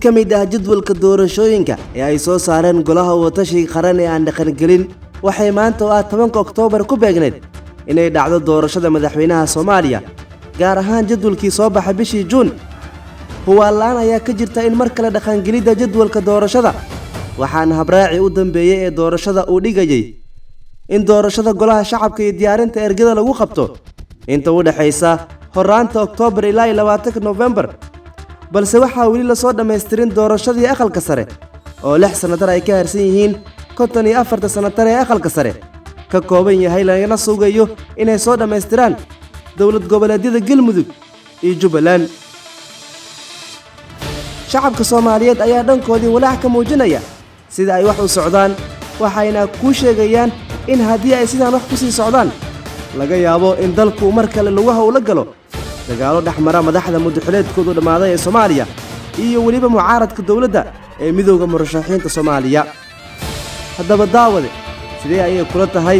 Ka mid ah jadwalka doorashooyinka ee ay soo saareen Golaha Wadatashiga Qaran ee aan dhaqangelin, waxay maanta oo ah 10-ka Oktoobar ku beegneyd inay dhacdo doorashada madaxweynaha Soomaaliya, gaar ahaan jadwalkii soo baxay bishii Juun. Hubaal la'aan ayaa ka jirta in mar kale dhaqangelidda jadwalka doorashada, waxaana habraaci u dambeeyey ee doorashada uu dhigayay in doorashada Golaha Shacabka iyo diyaarinta ergada lagu qabto inta u dhexaysa horraanta Oktoobar ilaa iyo 20-ka Noofembar, balse waxaa weli lasoo dhammaystirin doorashadii aqalka sare oo 6 sanatar ay ka harsan yihiin 54-ta sanatar ee aqalka sare ka kooban yahay, lagana sugayo inay soo dhammaystiraan dowlad goboleedyada Galmudug iyo Jubbaland. Shacabka Soomaaliyeed ayaa dhankoodii walaac ka muujinaya sida ay wax u socdaan, waxayna kuu sheegayaan in haddii ay sidaan wax ku sii socdaan laga yaabo in dalku mar kale lugaha ula galo dagaallo dhex mara madaxda muddaxileedkoodu dhammaaday ee Soomaaliya iyo weliba mucaaradka dowladda ee Midowda Murashaxiinta Soomaaliya. Haddaba daawade, sidee ayay kula tahay